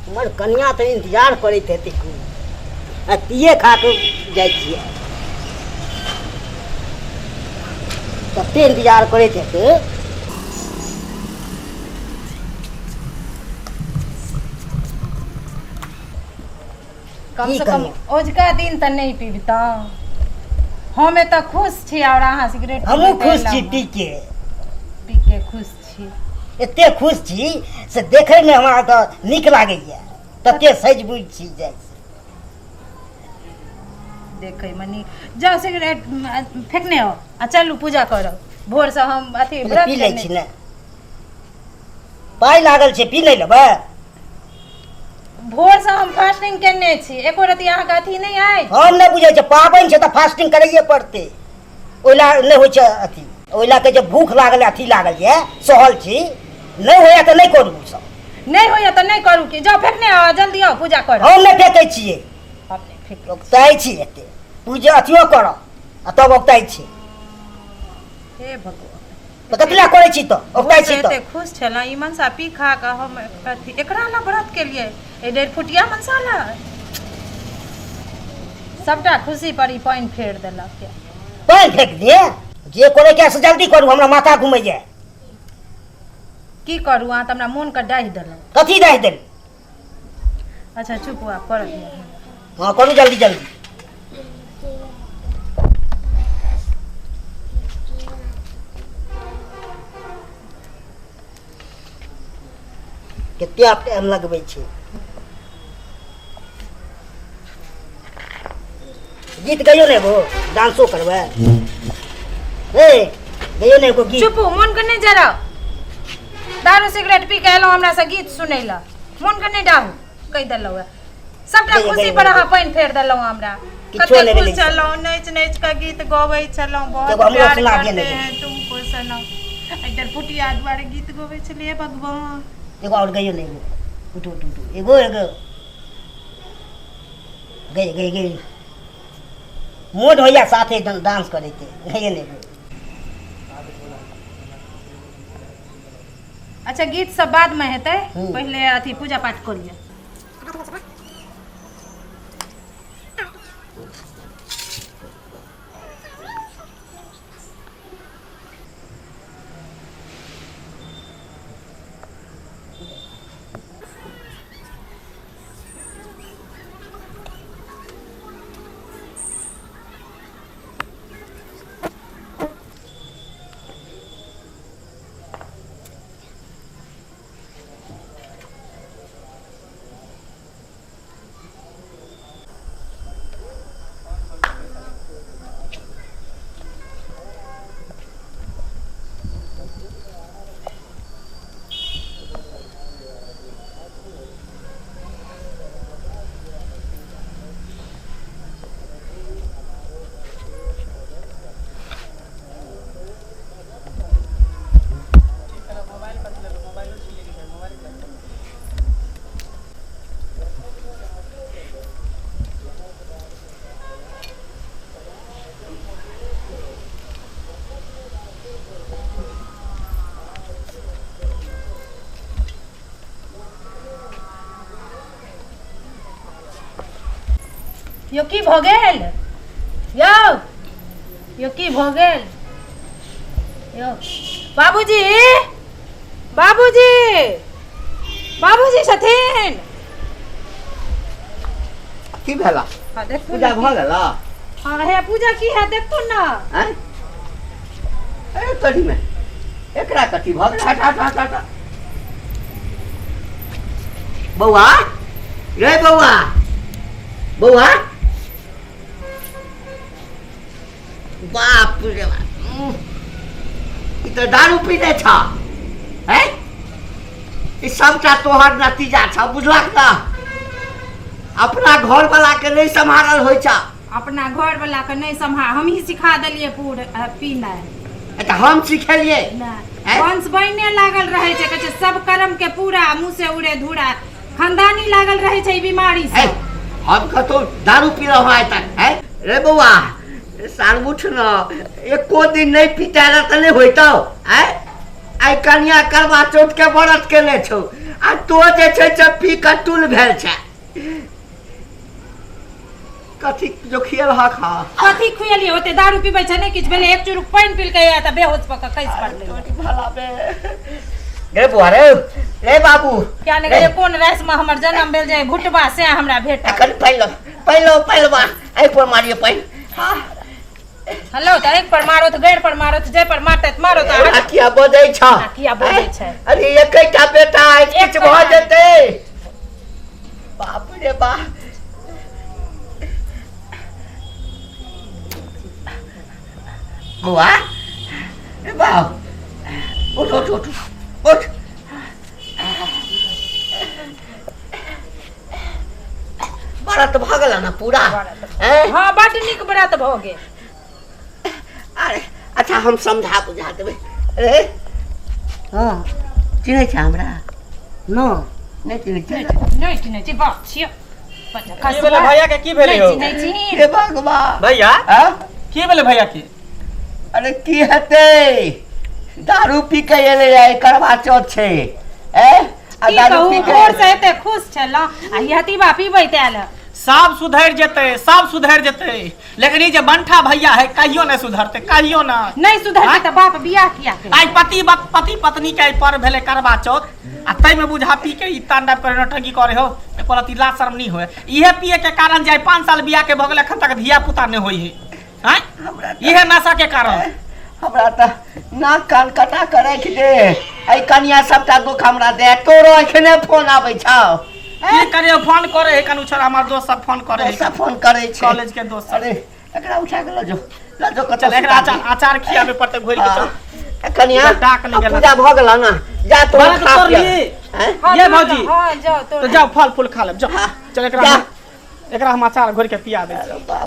हमर कनिया तऽ इंतजार करैत हेतै खूब आ तिये खा कऽ जाइ छियै कते इंतजार करैत हेतै। कम की से कम करियै? ओझका दिन तऽ नहि पीबतहुँ। हम एतऽ खुश छी और अहाँ सिगरेट हमहूँ पीबैत खुश छी अयलहुँ। पी के पी के खुश छी। एते खुश छी से देखैमे हमरा तऽ नीक लागैया, तते सजि बुझि छी जाइ छी। देखैमे नीक। जाउ सिगरेट फेकने आउ आ चलू पूजा करब। भोरसँ हम अथी पहिले व्रत पी लै केने छी ने, पाइ लागल छै, पी नहि लेबै? भोरसँ हम फास्टिंग केने छी, एको रति अहाँके अथी नहि अछि। हम नहि बुझै छियै, पाबनि छै तऽ फास्टिंग करैए पड़तै, ओहि लए नहि होइ छै अथी, ओहि लए कऽ जे भूख लागल अथी लागल यऽ, सहल छी, नहि होइए तऽ नहि करू सब। नहि होइए तऽ नहि करू की? जाउ फेकने आउ, जल्दी आउ पूजा करब। हम नहि फेकै छियै। हम नहि फेकै। औगताइ छी एते, पूजा अथियो करब आ तब औगताइ छी। हे भगवान, तऽ कथी लए करै छी तऽ औगताइ छी? तऽ एते खुश छलहुँ ई मनसा पी खा कऽ हम अथी एकरा लए व्रत केलियै, एहि डेढ़ फुटिया मनसा लए। सबटा खुशी पर ई पानि फेर देलक यऽ। पानि फेक दिए? जे करैके से जल्दी करू, हमरा माथा घुमैए। की करू, अहाँ तऽ हमरा मोनके डाहि देलहुँ। कथी डाहि देलहुँ? अच्छा चुप हुआ, करऽ दिअ। हँ करू जल्दी जल्दी। कते टाइम लगबै छै? गीत गइयो ने एगो, डांसो करबै। ए गइयो ने एगो गीत। चुप, मोन के नहीं जराओ। दारू सिगरेट पी के एलहुँ हमरा से गीत सुनै ला। मोन के नहीं डाहू, कहि देलहुँ। सबटा गइयो, खुशी गइयो, पर अहाँ गइयो। पानि फेर देलहुँ हमरा। किछो कते नहि खुश भेलै। छलहुँ, नाचि नाचि कऽ गीत गबै छलहुँ, बहुत एगो हमरो प्यार सुना दिअ ने करते एगो। हैं तुमको सनम। इधर फुटिया दुआरे गीत गबै छलियै भगवान। एगो और गइयो ने एगो। उठू उठू उठू, एगो एगो गई गई गई, मोन होइया साथे डांस करैके। गइयो ने एगो। अच्छा गीत सब बाद में हेतै, पहिले अथी पूजा पाठ कऽ लिअ। यौ की भऽ गेल यौ? यौ की भऽ गेल यौ? बाबूजी, बाबूजी, बाबूजी छथिन? की भेला? हाँ, देखू पूजा ने। भऽ गेल? हाँ हे, पूजा की है, देखू ना। आँय, अरे तोरी में एकरा कथी भऽ गेल? हट हट हट हट। बौआ रे, बौआ, बौआ, बाप रे बाप, ई तऽ दारू पीने छ। हैं, ई सबटा तोहर नतीजा छ, बुझलक ना? अपना घर वाला के नहीं सम्हारल होइ छ। अपना घर वाला के नहीं सम्हार, हम ही सिखा देलियै पूर पीनाइ। ए तऽ हम सिखेलियै? नहि। आँय? वंश बहिने लागल रहै छै, कहै छै सब कर्म के पूरा मुँह से उड़े धूरा। खानदानी लागल रहै छै ई बीमारी है से। हम कतौ दारू पी रहा आइ तक? है रे बौआ, साल उठ न, एको दिन नहीं पीता रह तऽ नहीं होइतौ। आँय, आइ कनिया करवा चौथ के व्रत केने छौ आ तो जे छै से पी कऽ टूल भेल छै। कथी जो खियल हक हा? कथी खुएलियै? ओते दारू पीबै छै, नहि किछु भेलै, एक चुरुक पानि पीलकै आ तऽ बेहोश भऽ कऽ खसि पड़लै। तोरी भला बे रे बुआ रे, रे बाबू, क्या ने गेलै कोन राशि में हमर जन्म भेल जे भुटबा से हमरा भेटल। एखन पानि लो, पानि लो, पानि लो, एहि पर मारियो पानि। हाँ। हेलो, तऽ एक पर मारो तऽ गैर पर मारो तऽ जाहि पर मारतै तऽ मारो तऽ। आ किया बजै छ? आ किया बजै छै? अरे एकेटा बेटा अछि, किछु भऽ जेतै? बाप रे बाप। बौआ रे बाप, उठ उठ उठ उठ। व्रत भऽ गेल ने पूरा? हैं? हँ, बड्ड नीक व्रत भऽ गेल। अरे अच्छा, हम समझा बुझा देबै। रे। हँ। चिन्है छै हमरा? न। नहि चिन्है छै? नहि चिन्है छी, बाप छियौ। की भेलै भैया के? की भेलै नहि यौ? चिन्है छी। हे भगवान। भैया। आँ? की भेलै भैया के? अरे की हेतै, दारू पी के एलै है, करवा चौथ छै ए आ की दारू कहू, पी के भोर से एते खुश छलहुँ आ हतीबा पीबैत आयल। सब सुधरि जेतै, सब सुधरि जेतै, लेकिन ई जे बंठा भैया है, कहियो नहि सुधरतै, कहियो ना। नहि सुधरतै तऽ बाप बियाह किया केलकै? आइ पति पति पत्नी के आइ पर्व भेलै करवा चौथ आ ताहिमे बुझा पी के ई तांडव करे, नौटंकी करे हो। एको रत्ती लाज शर्म नहीं होए। इहे पिए के कारण जे आइ 5 साल बियाह के भऽ गेल, एखन तक धिया पुता नहि होइ है। आँय? हमरा तऽ- इहे नशा के कारण। हमरा तऽ नाक कान कटा के राखि दे एहि कनिया, सबटा दुख हमरा दे। तोरो एखने फोन आबै छौ? की करियो, फोन करे है कनु छोरा, हमर दोस्त सब फोन करे है। दोस्त सब फोन करै छै? कॉलेज के दोस्त सब। अरे एकरा उठा के लऽ जो, लऽ जो कतौ। चल, एकरा सुता अचार दी। अचार खियाबे पड़तै घोरि के, चल। हाँ, कनिया, डाक नहि अब गेल। पूजा भऽ गेल ने, जा तो बड़ा तऽ खा तोड़ पिया। ली। हैं? हँ, ये तोड़ भौजी। हँ, जाओ तोड़। तऽ जाओ, फल फूल खा लेब, जाओ। हाँ। चल, एकरा जा। एकरा हम अचार घोरि के पिया दै छी। अरे बाप।